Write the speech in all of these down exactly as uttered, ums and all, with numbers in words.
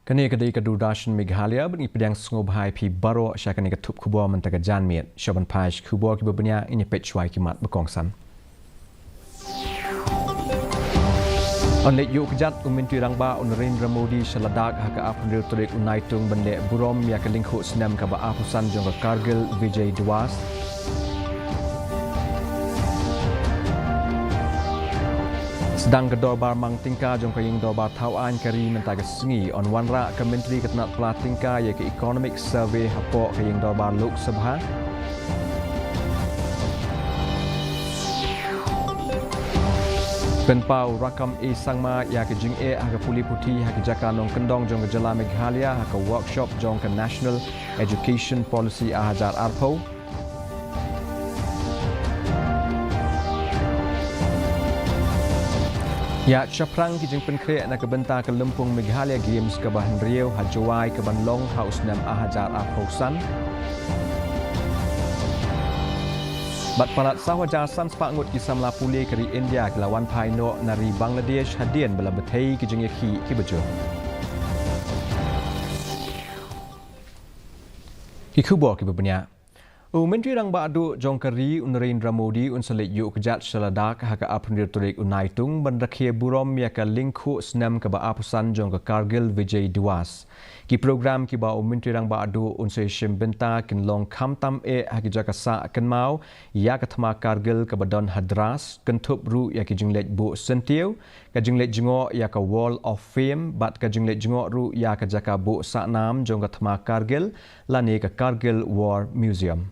Kane ka dei ka Doordarshan Meghalaya, bad ngi pdiang sngewbha ïa phi baroh sha kane ka thup khubor mynta ka janmiet. Sha ban peit khubor kiba bniah, ngin ïa peit shuwa ïa ki mat ba kongsan. Yn leit ïuh kjat u Myntri Rangbah u Narendra Modi sha Ladakh ha ka arphew hynriew tarik u Naitung ban leh burom ïa ka lyngkhuh snem kaba arphew san jong ka Kargil Vijay Diwas. Sdang ka dorbar mang tyngka jong ka ïing dorbar thaw aiñ ka ri mynta ka sngi. Yn wanrah ka Myntri ka tnat pla tyngka ïa ka Economic Survey hapoh ka ïing dorbar Lok Sabha. Pynpaw Rakkam A Sangma ïa ka jingeh ha ka pule puthi ha ki jaka nongkyndong jong ka jylla Meghalaya ha ka workshop jong ka National Education Policy ar hajar arphew. Ïa shaphrang ki jingpynkhreh na ka bynta ka Lympung Meghalaya Games kaba hynriew ha Jowai kaban long ha u snem ar hajar arphew san. Bad palat saw hajar san spah ngut ki samla pule ka ri India ki la wan phai noh na ri Bangladesh hadien ba la bthei ki jingïakhih kiba jur. Ki khubor kiba bniah. U Myntri Rangbah Duh jong ka ri u Narendra Modi un sa leit ïuh kjat sha Ladakh ha ka arphew hynriew tarik u Naitung ban rakhe burom ïa ka lyngkhuh snem kaba arphew san jong ka Kargil Vijay Diwas. Ki program kiba u Myntri Rangbah Duh un sa ïashim bynta kin long khamtam eh ha ki jaka sah kynmaw ïa ka thma Kargil kaba don ha Dras, kynthup ruh ïa ki jingleit buh syntiew, ka jingleit jngoh ïa ka Wall of Fame bad ka jingleit jngoh ruh ïa ka jaka buh sahnam jong ka thma Kargil lane ka Kargil War Museum.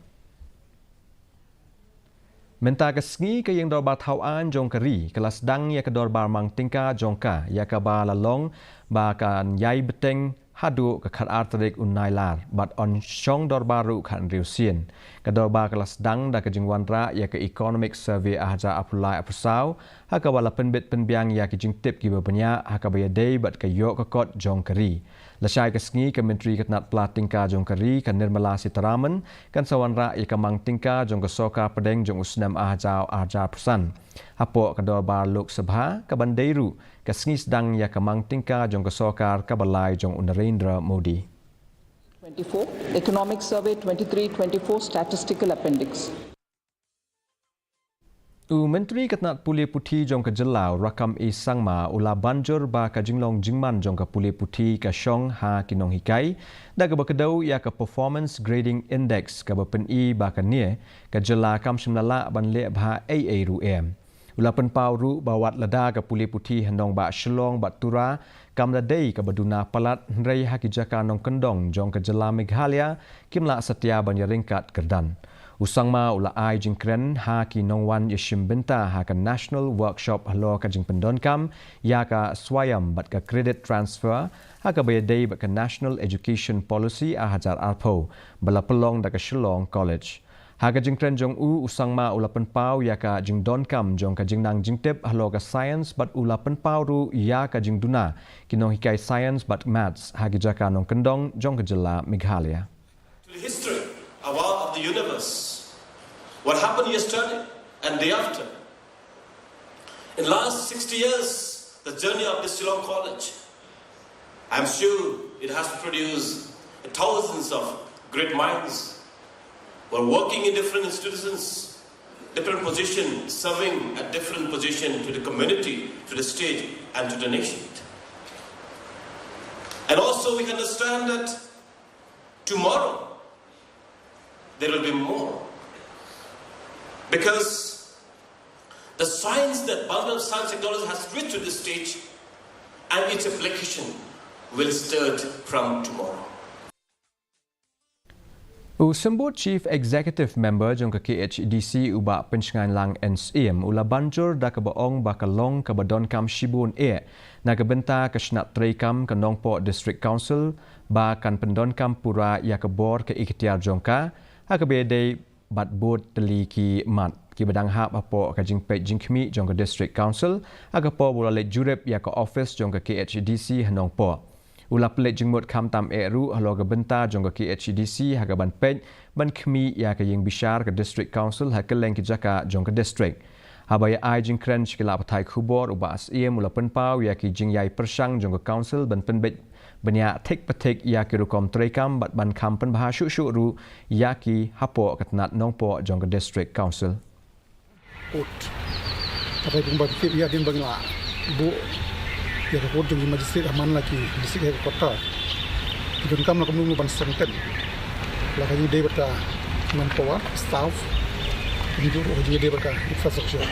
Mynta ka sngi ka ïing dorbar thaw aiñ jong ka ri ka la sdang ïa ka dorbar mang tyngka jong ka, ïa kaba la long ba kan ïai bteng haduh ka khatar tarik u Nailar bad yn shong dorbar ruh khathynriew sien. Ka dorbar ka la sdang da ka jingwanrah ïa ka Economic Survey ar hajar arphew lai arphew saw, ha kaba la pynbit pynbiang ïa ki jingtip kiba bniah ha kaba ïadei bad ka ïoh ka kot jong ka ri. Lashai ka sngi ka Myntri ka tnat pla tyngka jong ka ri ka Nirmala Sitharaman kan sa wanrah ïa ka mang tyngka jong ka sorkar pdeng jong u snem ar hajar arphew san hapoh ka dorbar Lok Sabha, kaban dei ruh ka sngi sdang ïa ka mang tyngka jong ka sorkar kaba lai jong u Narendra Modi. Twenty-four, Economic Survey twenty-three twenty-four, Statistical Appendix. U Myntri ka tnat pule puthi jong ka jylla u Rakkam A Sangma u la ban jur ba ka jinglong jingman jong ka pule puthi ka shong ha ki nonghikai, da kaba kdew ïa ka Performance Grading Index kaba pyni ba kane ka jylla kam shym la lah ban leh bha ei ei ruh em. U la pynpaw ruh ba wat lada ka pule puthi ha nongbah Shillong bad Tura kam da dei kaba duna palat, hynrei ha ki jaka nongkyndong jong ka jylla Meghalaya kim lah satia ban ïaryngkat kyrdan. U Sangma u la ai jingkren ha ki nongwan ïashim bynta ha ka National Workshop halor ka jingpyndonkam ïa ka Swayam bad ka Credit Transfer ha kaba ïadei bad ka National Education Policy ar hajar arphew ba la pynlong da ka Shillong College. Ha ka jingkren jong u, u Sangma u la pynpaw ïa ka jingdonkam jong ka jingnang jingtip halor ka science bad u la pynpaw ruh ïa ka jingduna ki nonghikai science bad maths ha ki jaka nongkyndong jong ka jylla Meghalaya. To the history of our, of the universe. What happened yesterday and day after. In last sixty years, the journey of this Shillong College, I'm sure it has produced thousands of great minds who are working in different institutions, different position, serving at different position to the community, to the state, and to the nation. And also we understand that tomorrow there will be more. Because the science that Bangladesh science technology has reached to this stage and its application will start from tomorrow. U Symbud Chief Executive Member jong ka K H A D C u Bah Pynshngaiñ Lang N Syiem u la ban jur da kaba ong ba ka long kaba donkam shibun eh na ka bynta ka shnat treikam ka Nongpoh District Council ba kan pyndonkam pura ïa ka bor ka iktiar jong ka ha kaba ïadei bad bud tylli ki mat kiba dang hap hapoh ka jingpeit jingkhmih jong ka District Council ha ka por ba u la leit jurip ïa ka office jong ka K H A D C ha Nongpoh. U la pynleit jingmut khamtam eh ruh halor ka bynta jong ka K H A D C ha kaban peit ban khmih ïa ka ïing bishar ka District Council ha kylleng ki jaka jong ka district. Haba ïa ai jingkren sha ki lad pathai khubor, u Bah Syiem u la pynpaw ïa ki jingïai pyrshang jong ka Council ban pynbeit bniah thik pathik ïa ki rukom treikam bad ban kham pynbha shuh shuh ruh ïa ki hapoh ka tnat Nongpoh jong ka District Council. Court. Kata pun ba tip ïa din bang la bu ïa ka court jong ki magistrate ha man la ki district headquarter. Ki donkam la kumno ban strengthen la ka ïing dei bad ka manpower, staff, ki dur ka ïing dei bad ka infrastructure.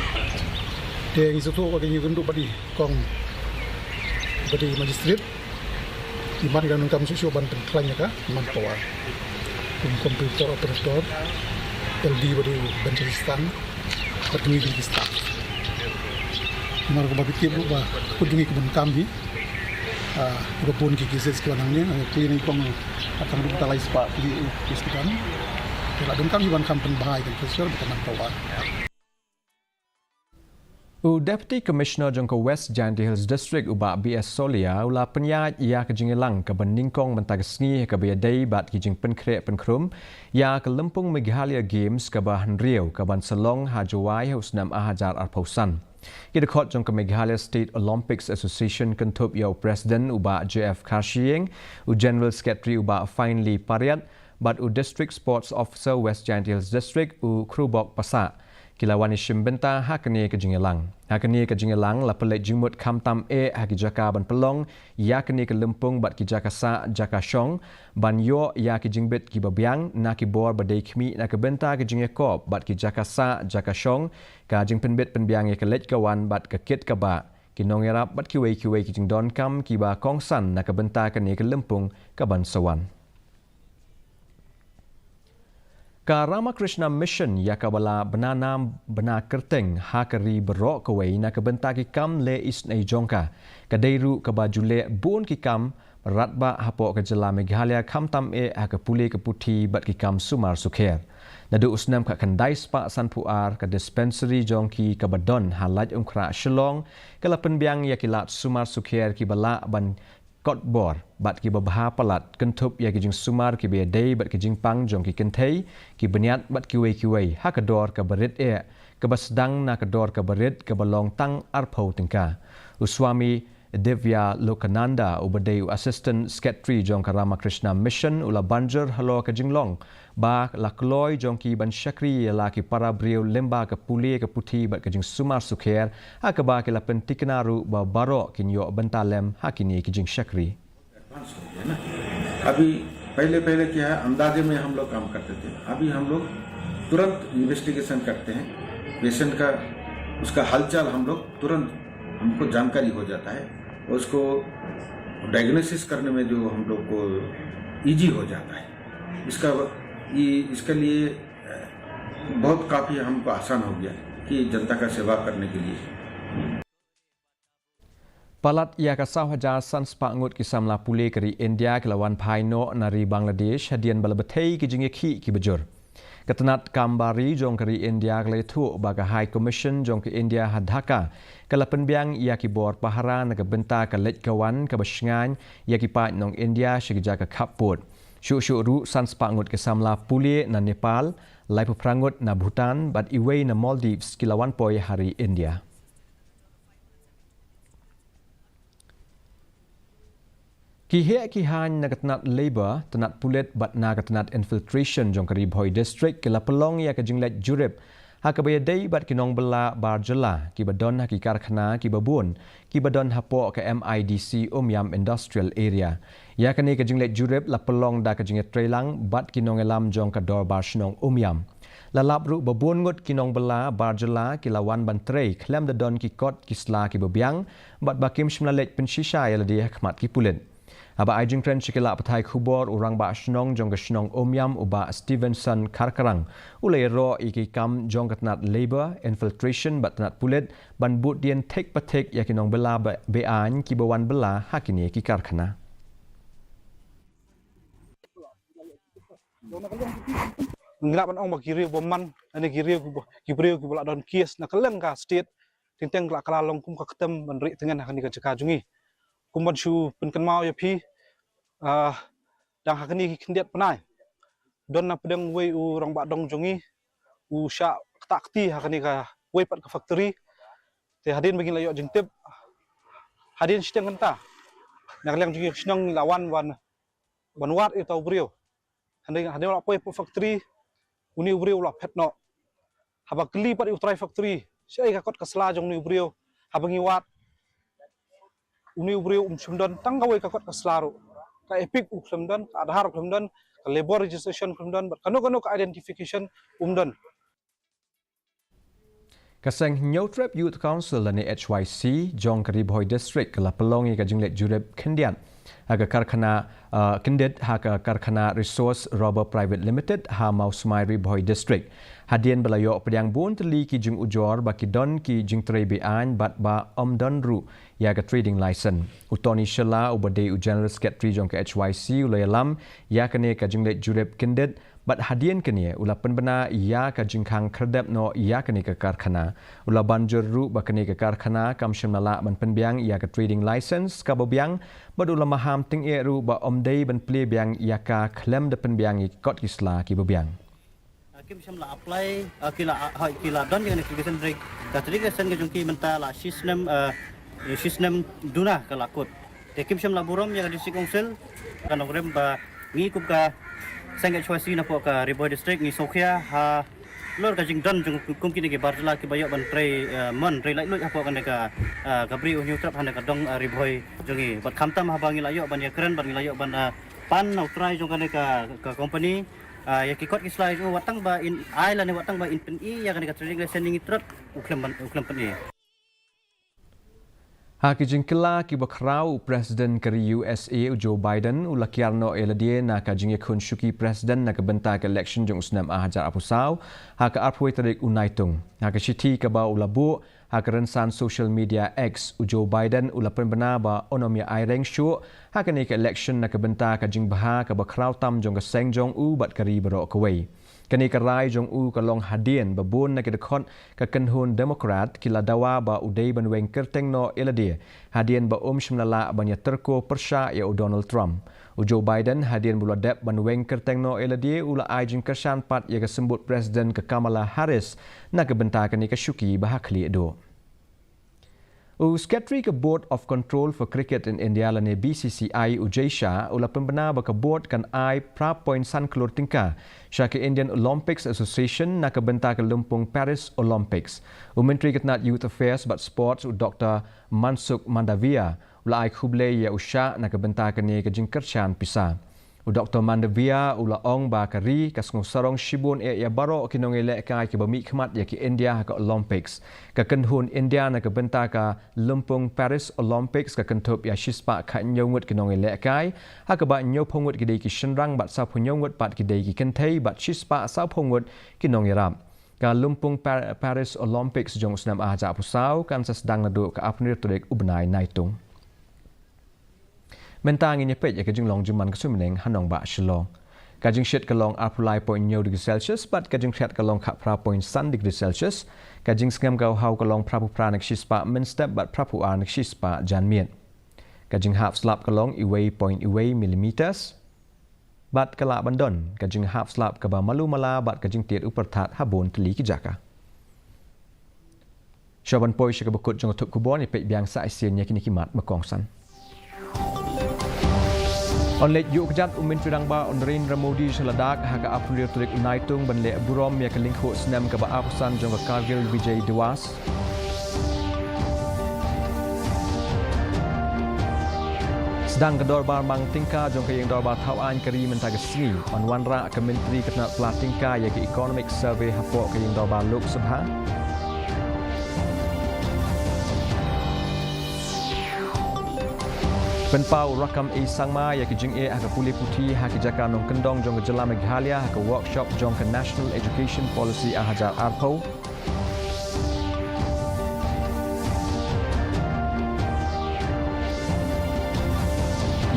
Te ngi sngewthuh ba ka ïing dei bad i kong bad i magistrate. Imat ka donkam shuh shuh ban pynkhlaiñ ïa ka manpower kum computer operator, L D bad u Benjamin Stan bad ngi ki staff. Namar kaba phi tip ruh ba kut jong ngi ka bun kam hi. Ah, ka bun ki cases ki wan hangne, eh, phi ni kong atang ruh ta lai spah phi u ki stan. Ki la donkam hi ban kham pynbha ïa ka infrastructure bad ka manpower. U Deputy Commissioner jong ka West Jaintia Hills District u Bah B S Solia u la pynïaid ïa ka jingïalang kaba nyngkong mynta ka sngi ha kaba ïadei bad ki jingpynkhreh pynkhrum ïa ka lympung Meghalaya Games kaba hynriew kaban sa long ha Jowai ha u snem ar hajar arphew san. Ki dkhot jong ka Meghalaya State Olympics Association kynthup ïa u President u Bah J F Kharshiing, u General Secretary u Bah Finely Pariat, bad u District Sports Officer West Jaintia Hills District u Khrubok Passah. Ki la wan ïashim bynta ha kane ka jingïalang. Ha kane ka jingïalang la pynleit jingmut khamtam eh ha ki jaka ban pynlong ïa kane ka lympung bad ki jaka sah jaka shong ban ïoh ïa ki jingbit kiba biang na ki bor ba dei khmih na ka bynta ka jingïakop bad ki jaka sah jaka shong, ka jingpynbit pynbiang ïa ka leit ka wan bad ka kit ka bah, ki nongïarap bad kiwei kiwei ki jingdonkam kiba kongsan na ka bynta kane ka lympung kaban sa wan. Ka Ramakrishna Mission ïa kaba la bna nam bna kyrteng ha ka ri baroh kawei na ka bynta ki kam leh isynei jong ka, ka dei ruh kaba ju leh bun ki kam radbah hapoh ka jylla Meghalaya khamtam eh ha ka pule ka puthi bad ki kam sumar sukher. Naduh u snem khatkhyndai spah sanphew ar ka dispensary jong ki kaba don ha Laitumkhrah Shillong ka la pynbiang ïa ki lad sumar sukher kiba lah ban kot bor bad kiba bha palat kynthup ïa ki jingsumar kiba ïadei bad ki jingpang jong ki kynthei, ki bniat bad kiwei kiwei ha ka dor kaba rit eh, kaba sdang na ka dor kaba rit kaba long tang arphew tyngka. U Swami Divya Lokananda uba dei u Assistant Secretary jong ka Ramakrishna Mission u la ban jur halor ka jinglong ba la kloi jong ki ban shakri ïa la ki para briew lyngba ka pule ka puthi bad ka jingsumar sukher, ha kaba ki la pyntikna ruh ba baroh kin ïoh bynta lem ha kine ki jingshakri. एडवांस हो गया ना। अभी पहले पहले क्या है, अंदाजे में हम लोग काम करते थे, अभी हम लोग तुरंत इन्वेस्टिगेशन करते हैं। पेशेंट का, उसका हालचाल हम लोग तुरंत, हमको जानकारी हो जाता है, उसको डायग्नोसिस करने में जो हम लोग को ईजी हो जाता है। इसका ये, इसके लिए बहुत काफ़ी हमको आसान हो गया कि जनता का सेवा करने के लिए। Palat ïa ka saw hajar san spah ngut ki samla pule ka ri India ki la wan phai noh na ri Bangladesh hadien ba la bthei ki jingïakhih kiba jur. Ka tnat kam bar ri jong ka ri India ka la ïathuh ba ka High Commission jong ka India ha Dhaka ka la pynbiang ïa ki bor pahara na ka bynta ka leit ka wan kaba shngaiñ ïa ki paid nong India sha ki jaka khappud. Shuh shuh ruh san spah ngut ki samla pule na Nepal, laiphew phra ngut na Bhutan bad iwei na Maldives ki la wan poi ha ri India. Ki heh ki haiñ na ka tnat Labour, tnat Pulit bad na ka tnat Infiltration jong ka Ri Bhoi District ki la pynlong ïa ka jingleit jurip ha kaba ïadei bad ki nongbylla bar jylla kiba don ha ki karkhana kiba bun kiba don hapoh ka M I D C Umiam Industrial Area. Ïa kane ka jingleit jurip la pynlong da ka jingïatreilang bad ki nongïalam jong ka Dorbar Shnong Umiam. La lap ruh ba bun ngut ki nongbylla bar jylla ki la wan ban trei khlem da don ki kot ki sla kiba biang bad ba kim shym la leit pynshisha ïa lade ha khmat ki pulit. Haba ai jingkren sha ki lad pathai khubor, u Rangbah Shnong jong ka shnong Umiam, u Bah Stevenson Kharkrang, u la ïaroh ïa ki kam jong ka tnat Labour, Infiltration bad tnat Pulit ban bud dien thik pa thik ïa ki nongbylla be-aiñ kiba wan bylla ha kine ki karkhana. Ngi lah ban ong ba ki riew bymman, lane ki riew ki briew kiba la don case na kylleng ka state, teng teng ka la kylla long kum ka ktem ban rieh tngen ha kane ka jaka jong ngi. Kum ban shu pynkynmaw ïa phi, dang ha kine ki khyndiat bnai don na pdeng uwei u rangbah dong jong ngi u shah ktah kti ha kane kawei pat ka factory. Te hadien ba ngi la ïoh jingtip, hadien shiteng kynta Na ka liang jong ki shnong la wan wan ban wad ïa uta u briew. Hynrei hynrei la poi hapoh factory, une u briew la phet noh. Haba kylli pat ïa u trai factory, shaei ka kot ka sla jong une u briew haba ngi wad. Une u briew um shym don tang kawei ka kot ka sla ruh. Ka EPIC u khlem don, ka Aadhaar u khlem don, ka labour registration u khlem don, bad kano kano ka identification um don. Ka seng Hynñiewtrep Youth Council lane H Y C jong ka Ri Bhoi District ka la pynlong ïa ka jingleit jurip khyndiat ha ka karkhana, uh, kyndit ha ka karkhana Resource Rubber Private Limited ha Mawsmai, Ri Bhoi District. Hadien ba la ïoh pdiang bun tylli ki jingujor ba ki don ki jingtrei be-aiñ bad ba ym don ruh ïa ka trading license. U Tony Shylla uba dei u General Secretary jong ka H Y C u la ïalam ïa kane ka jingleit jurip kyndit bad hadien kane u la pynbna ïa ka jingkhang khyrdep noh ïa kane ka karkhana. U la ban jur ruh ba kane ka karkhana kam shym la lah ban pynbiang ïa ka trading license kaba biang bad u la maham tyngeh ruh ba ym dei ban plie biang ïa ka khlem da pynbiang ïa ki kot ki sla kiba biang. Ah, kim shym la apply, ah, ki la, ah, hoi, ki la don ïa kane ka trading license, ka trading license ka jong ki mynta la shi snem, ah, shi snem duna ka la kut. Te kim shym la burom ïa ka District Council, ka nongrim ba ngi kum ka seng H Y C na hapoh ka Ri Bhoi District ngi sngewkhia halor ka jingdon jong kum kine ki bar jylla kiba ïoh ban trei, eh, mon, trei laitluid hapoh kane ka, eh, ka Bri u Hynñiewtrep hane ka dong, eh, Ri Bhoi jong ngi. Bad khamtam haba ngi la ïoh ban ïakren, bad ngi la ïoh ban, eh, pan na u trai jong kane ka, ka company, eh, ïa ki kot ki sla jong u wat tang ba in ai lane wat tang ba in pyni ïa kane ka trading license ngi trep u khlem ban, u khlem pyni. Ha ki jingkylla kiba khraw, u President ka ri U S A u Joe Biden u la kiar noh ïa lade na ka jingïakhun shuki President na ka bynta ka election jong u snem ar hajar arphew saw ha ka arphew wei tarik u Naitung. Ha ka shithi kaba u la buh ha ka rynsan social media X, u Joe Biden u la pynbna ba un ym ïa aireng shuh ha kane ka election na ka bynta ka jingbha kaba khraw tam jong ka seng jong u bad ka ri baroh kawei. Kane ka rai jong u ka long hadien ba bun na ki dkhot ka kynhun Democrat ki la dawa ba u dei ban weng kyrteng noh ïa lade hadien ba um shym la lah ban ïatyrko pyrshah ïa u Donald Trump. U Joe Biden hadien ba u la dep ban weng kyrteng noh ïa lade u la ai jingkyrshan pat ïa ka symbud President ka Kamala Harris na ka bynta kane ka shuki ba ha khlieh duh. U Secretary ka Board of Control for Cricket in India lane B C C I u Jay Shah u la pynbna ba ka board kan ai phra point san klur tyngka sha ka Indian Olympics Association na ka bynta ka lympung Paris Olympics. U Myntri ka tnad Youth Affairs bad Sports u Doctor Mansukh Mandaviya u la ai khublei ïa u Shah na ka bynta kane ka jingkyrshan pisa. U Doctor Mandaviya u la ong ba ka ri ka sngewsarong shibun eh ïa baroh ki nongïalehkai kiba mihkhmat ïa ki India ha ka Olympics. Ka kynhun India na ka bynta ka lympung Paris Olympics ka kynthup ïa shispah khathynñiew ngut ki nongïalehkai, ha kaba hynñiewphew ngut ki dei ki shynrang bad sawphew hynñiew ngut pat ki dei ki kynthei bad shispah sawphew ngut ki nongïarap. Ka lympung Par-, Paris Olympics jong u snem ar hajar arphew saw kan sa sdang naduh ka arphew hynriew tarik u bnai Naitung. Mynta ngin ïa peit ïa ka jinglong jingman ka suiñ bneng ha nongbah Shillong. Ka jingshit ka long arphew lai point hynñiew degree Celsius bad ka jingkhriat ka long khatphra point san degree Celsius. Ka jingsngem ka haw ka long phraphew phra na ka shispah mynstep bad phraphew ar na ka shispah janmiet. Ka jinghap slap ka long iwei point iwei millimeters. Bad ka lah ban don ka jinghap slap kaba malu mala bad ka jingtied u pyrthat ha bun tylli ki jaka. Shuwa ban poi sha kaba kut jong ka thup khubor, ngin peit biang sa shisien ïa kine ki mat ba kongsan. Yn leit ïuh kjat u Myntri Rangbah u Narendra Modi sha Ladakh ha ka arphew hynriew tarik u Naitung ban leh burom ïa ka lyngkhuh snem kaba arphew san jong ka Kargil Vijay Diwas. Sdang ka dorbar mang tyngka jong ka ïing dorbar thaw aiñ ka ri mynta ka sngi. Yn wanrah ka Myntri ka tnad pla tyngka ïa ka Economic Survey hapoh ka ïing dorbar Lok Sabha. Pynpaw u Rakkam A Sangma ïa ka jingeh ha ka pule puthi ha ki jaka nongkyndong jong ka jylla Meghalaya ha ka workshop jong ka National Education Policy ar hajar arphew.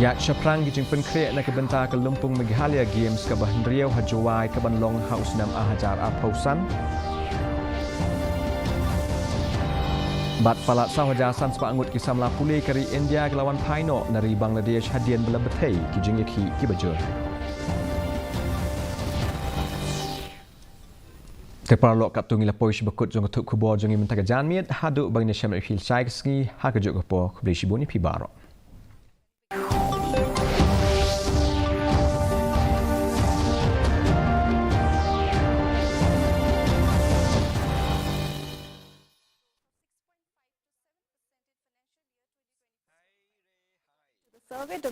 Ïaid shaphrang ki jingpynkhreh na ka bynta ka Lympung Meghalaya Games kaba hynriew ha Jowai kaban long ha u snem ar hajar arphew san. Bad palat saw hajar san spah ngut ki samla pule ka ri India ki la wan phai noh na ri Bangladesh hadien ba la bthei ki jingïakhih kiba jur. Te paralok, katto ngi la poi sha ba kut jong ka thup khubor jong ngi mynta ka janmiet, haduh ba ngin ïashem ïa phi lashai ka sngi ha kajuh ka por, khublei shibun ïa phi baroh. So okay, to